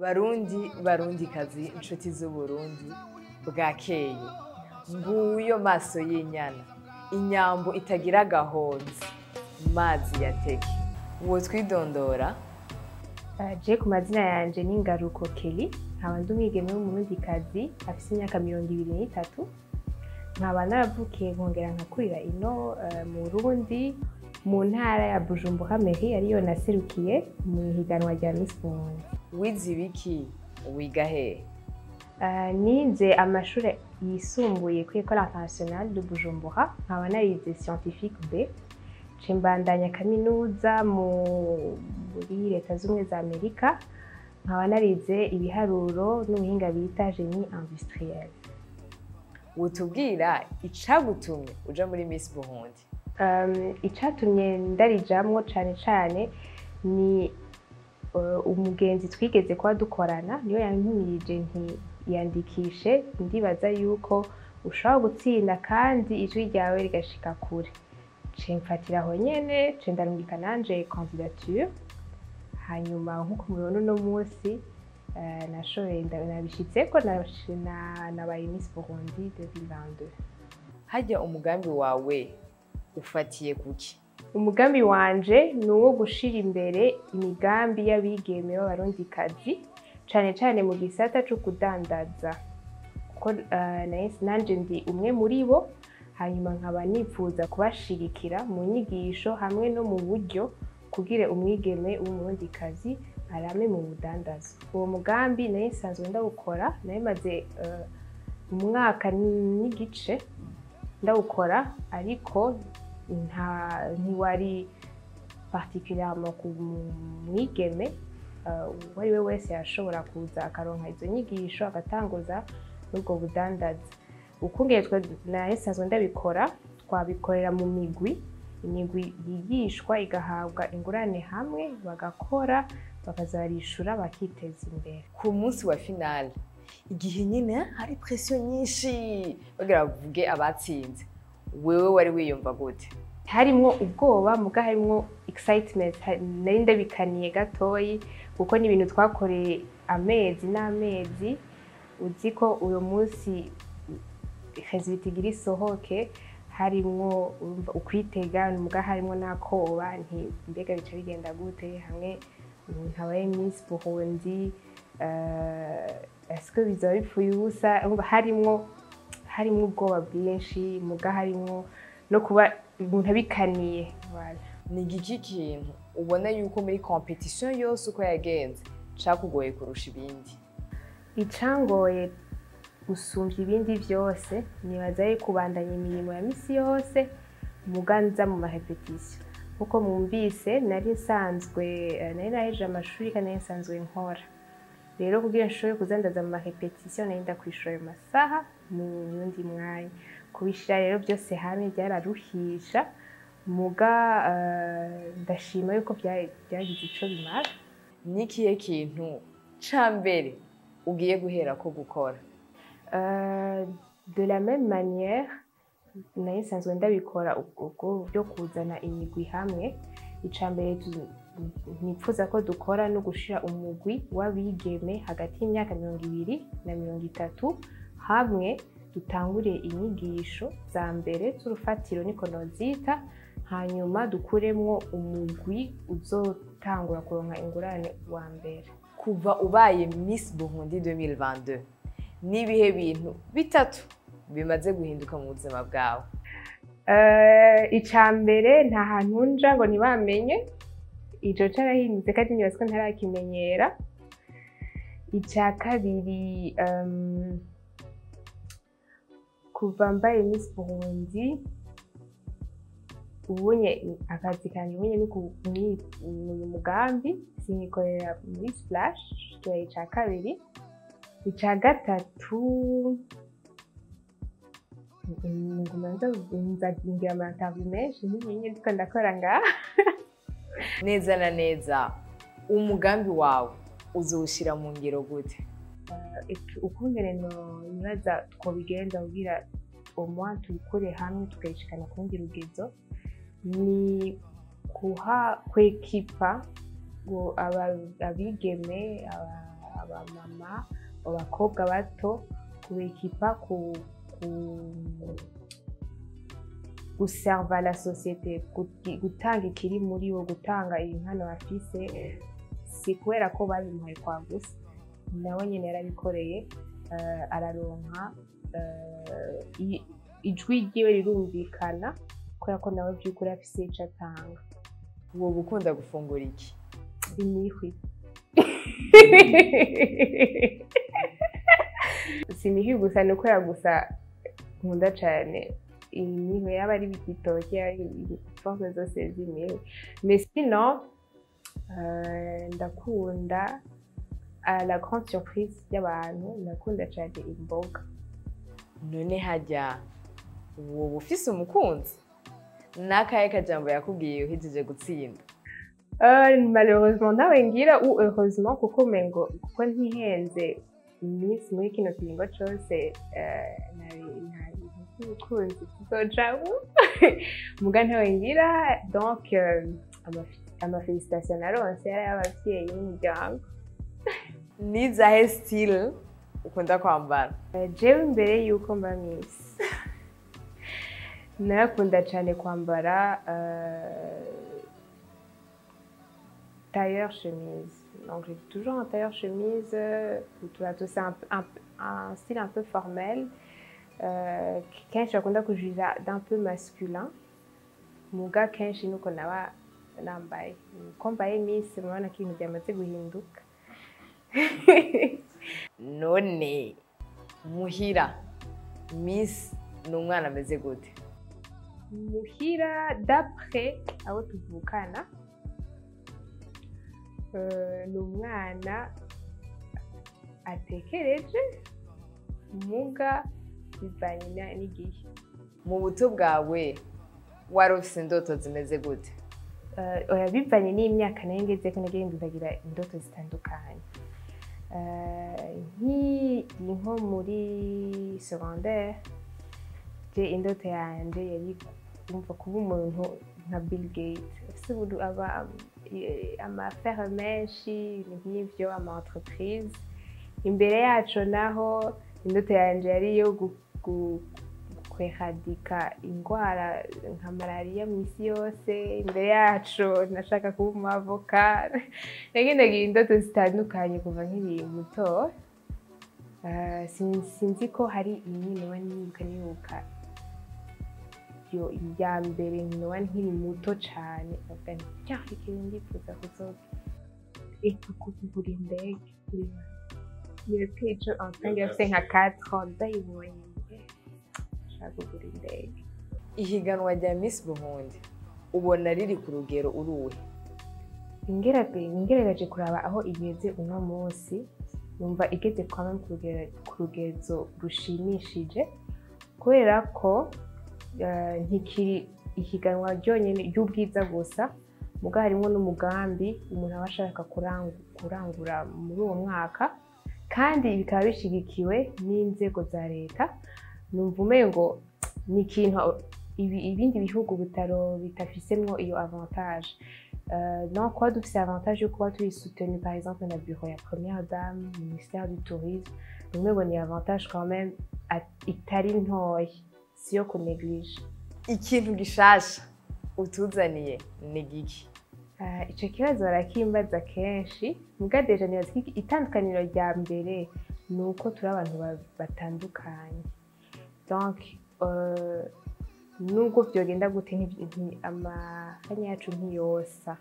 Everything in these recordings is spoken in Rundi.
Barundi, Barundikazi, inshuti z'Uburundi, bwakeye. Nguyo maso y'inyana, inyambo itagira agahonzi, mazi ya teke. Uwo twidondora? Je ku mazina yanje ni Ngaruko Kelly, nkaba ndi umwigeme w'Umurundikazi afise imyaka 23, nkaba naravukiye nkongera nkakurira ino mu Burundi, mu ntara ya Bujumbura Mairie, ariyo naserukiye mu ihiganwa rya Miss Burundi. Wize ibiki? Wiga hehe? Nize amashure yisumbuye kuri Ecole Internationale de Bujumbura, nkaba narize scientifique B, nca mbandanya kaminuza muri Leta Z'Ubumwe za Amerika, nkaba narize ibiharuro n'ubuhinga bita génie industriel. Wotubwira icagutumye uja muri Miss Burundi? Icatumye ndarijamwo cane cane ni umugenzi twigeze kuba dukorana, niyo yantumirije nti: "Yandikishe, ndibaza yuko ushobora gutsinda kandi ijwi ryawe rigashika kure." Nce mfatira aho nyene, nce ndarungika nanje candidature, hanyuma nkuko mubibona uno munsi nashoboye nabishitseko, nabaye Miss Burundi 2022. Harya umugambi wawe ufatiye kuki? Umugambi wanje ni uwo gushira imbere imigambi y'abigeme b'Abarundikazi, cane cane mu gisata co kudandaza, kuko nanje ndi umwe muri bo, hanyuma nkaba nipfuza kubashigikira mu nyigisho hamwe no mu buryo kugira umwigeme w'Umurundikazi arame mu budandazo. Uwo mugambi nari nsanzwe ndawukora, nari maze umwaka n'igice ndawukora, ariko ntiwari particulièrement ku mwigeme. Uwo ari we wese yashobora kuza akaronka izo nyigisho, agatanguza n'ubwo budandaza. Ukungene nari nsanzwe ndabikora, twabikorera mu migwi, imigwi yigishwa igahabwa ingurane, hamwe bagakora, bakaza barishura, bakiteza imbere. Ku munsi wa finale, igihe nyine hari pression nyinshi, bagira bavuge abatsinze, wewe wari wiyumva gute? Harimwo ubwoba, muga harimwo excitement. Nari ndabikaniye gatoyi, kuko ni ibintu twakoreye amezi n'amezi, uzi ko uyu munsi résultat igira isohoke. Harimwo, urumva, ukwitega, muga harimwo n'akoba nti: "Mbega bica bigenda gute hamwe umuntu abaye Miss Burundi? Est-ce que bizoba bipfuye ubusa?" Urumva harimwo ubwoba bwinshi, muga harimwo no kuba umuntu abikaniye. Voilà. Ni igiki kintu ubona yuko muri compétition yose uko yagenze cakugoye kurusha ibindi? Icangoye gusumvya ibindi vyose, nibaza ari kubandanya imirimo ya misi yose muga nza mu ma répétitions. Nkuko mwumvise, nari nsanzwe nari nahejeje amashuri kandi nari nsanzwe nkora. Rero kugira nshobore kuza ndaza mu ma répétitions, nari ndakwishura ayo masaha mu wundi mwanya. Kubishira rero byose hamwe byararuhisha, muga ndashima yuko byagize ico bimara. Ni ikihe kintu ca mbere ugiye guhera ko gukora? De la même manière nari nsanzwe ndabikora, ubwo byo kuzana imigwi hamwe, ica mbere nipfuza ko dukora no gushira umugwi w'abigeme hagati y'imyaka 20 na 30 hamwe, dutangure inyigisho za mbere z'urufatiro, niko nozita, hanyuma dukuremwo umugwi uzotangura kuronka ingurane wa mbere. Kuva ubaye Miss Burundi 2022, n'ibihe bintu bitatu bimaze guhinduka mu buzima bwawe? Ica mbere, nta hantu nja ngo ntibamenye. Ico carahindutse kandi nibaza ko ntarakimenyera. Ica kabiri, kuva mbaye Miss Burundi, ubunye akazi kanje ubunye ni uyu mugambi, sinkikorera muri Splash. Kibaye ica kabiri. Ica gatatu, nguma nza ngira ama interview menshi nk'iyi ndiko ndakora ngaha. Neza na neza, umugambi wawe uzowushyira mu ngiro gute? Ukungene no nibaza twobigenza kugira au moins tubikore hamwe, tukayishikana ku rundi rugezo, ni kuha kwekipa ngo abigeme. Abamama, abakobwa bato, kubekipa ku guserva la société, gutanga ikiri muri bo, gutanga impano bafise. Si kubera ko babimuhaye kwa gusa, nawe nyine yarabikoreye, araronka ijwi ryiwe rirumvikana kubera ko nawe by'ukuri afise ico atanga. Woba ukunda gufungura iki? Imihwi. Si imihwi gusa, ni ukubera gusa nkunda cane imihwi, yaba ari igitoki, yaba ari forme zose z'imihwi. Mais sinon, ndakunda, à la grande surprise y'abantu, ndakunda cane imboga. None harya woba ufise umukunzi? N'akahe kajambo yakubwiye uhejeje gutsinda? Malheureusement ntawe ngira, ou heureusement, kuko umengo kuko ntihenze iminsi muri kino kiringo cose, nta bintu vy'ubukunzi tuzojamwo, muga ntawe ngira. Donc amafélicitation naronse yari ay'abavyeyi n'umuryango. Nizahe style ukunda kwambara? Jewe imbere yuko mba Miss, narakunda cane kwambara tailleur chemise. Donc j'étais toujours en tailleur chemise, uturato, c'est un style un peu formel. Kenshi bakunda kujuza d'un peu masculin. Muga kenshi nuko naba nambaye. Uko mbaye Miss, murabona ko ibintu byamaze guhinduka. None muhira Miss ni umwana ameze gute? Muhira, d'après abo tuvukana, ni umwana atekereje, muga bivanye n'igihe. Mu buto bwawe wari ufise indoto zimeze gute? Oya, bivanye n'imyaka nayo ngezeko, nagiye ndagira indoto zitandukanye. Nko muri secondaire, je indoto yanje yari kumva kuba umuntu nka Bill Gates, afise ubu aba ama affaires menshi, ibintu nk'ivyo, ama entreprise. Imbere yaco naho indoto yanje yari iyo kweradika ingwara nka malariya mw'isi yose. Imbere yaco nashaka kuba umu avocat. Nagendagira indoto zitandukanye kuva nkiri muto. Sinzi ko hari imwe noba nibuka yo iya mbere noba nkiri muto cane ndavuga nti cya ikintu ndifuza kuzoba, eka kugura indege. Nibuka ico enfant afise nka 4 ans ndayibonye, nshaka kugura indege. Ihiganwa rya Miss Burundi ubona riri ku rugero uruhe? Ngerageje kuraba aho igeze uno munsi, numva igeze kwa ku rugezo rushimishije, kubera ko ntikiri ihiganwa ryonyine ry'ubwiza gusa, muga harimwo n'umugambi umuntu aba ashaka kurangura muri uwo mwaka, kandi bikaba bishigikiwe n'inzego za leta. Numva umengo ni ikintu ibindi bihugu bitaro bitafisemwo iyo avantage. Donc kuba dufise avantage yo kuba turi soutenu par exemple na bureau ya première dame, ministère du tourisme, umengo ni avantage quand même itari ntoyi, siyo kunéglige. Ikintu gishasha utuzaniye ni giki? Ico kibazo barakimbaza kenshi, muga déjà nibaza ko itandukaniro rya mbere ni uko turi abantu batandukanye. Donc nubwo vyogenda gute, amahanya yacu ntiyosa.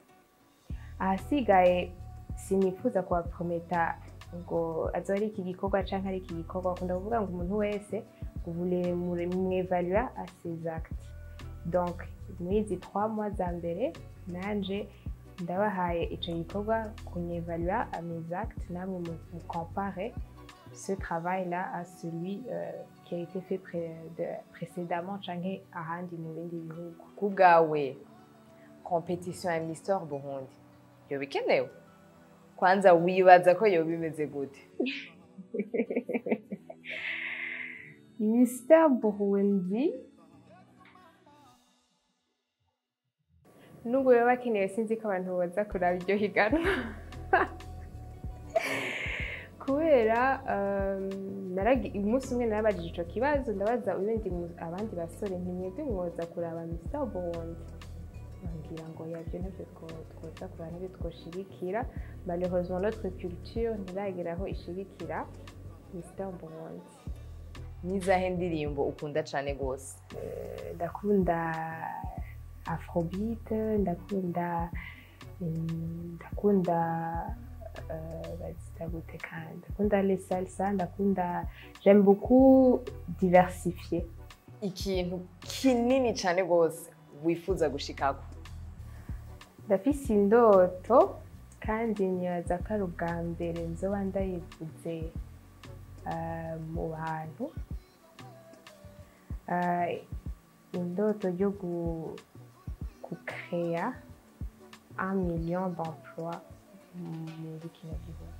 Ahasigaye sinifuza kubaprometa ngo azoba ari iki gikorwa canke ari iki gikorwa. Bakunda kuvuga ngo umuntu wese voulez mwévalua à ses actes. Donc muri izi 3 mois za mbere, nanje ndabahaye ico gikorwa, kunyevalua à mes actes, namwe mu compare ce travail-là à celui qui a été fait précédemment canke ahandi mu bindi bihugu. Ku bwawe, compétition ya Mister Burundi yoba ikenewe? Kwanza wibaza ko yoba imeze gute? Mister Burundi nubwo yoba akenewe, sinzi ko abantu baza kuraba iryo higanwa, Kubera umunsi umwe narabajije ico kibazo, ndabaza uyundi abandi basore nti: "Mwebwe mwoza kuraba Mr Burundi?" Bambwira ngo yabyo ntabyo twoza kuraba, ntabyo twoshigikira. Malheureusement, notre culture ntiragera aho ishigikira Mr Burundi. N'izahe ndirimbo ukunda cane gose? Ndakunda afrobeat, ndakunda bazita gute kandi, ndakunda les salsa, ndakunda, j'aime beaucoup diversifier. Ikintu kinini cane gose wifuza gushikako? Ndafise indoto, kandi nibaza ko ari ubwa mbere nzoba ndayivuze mu bantu. Indoto yo gucréa 1 million d'emplois muri kino gihugu.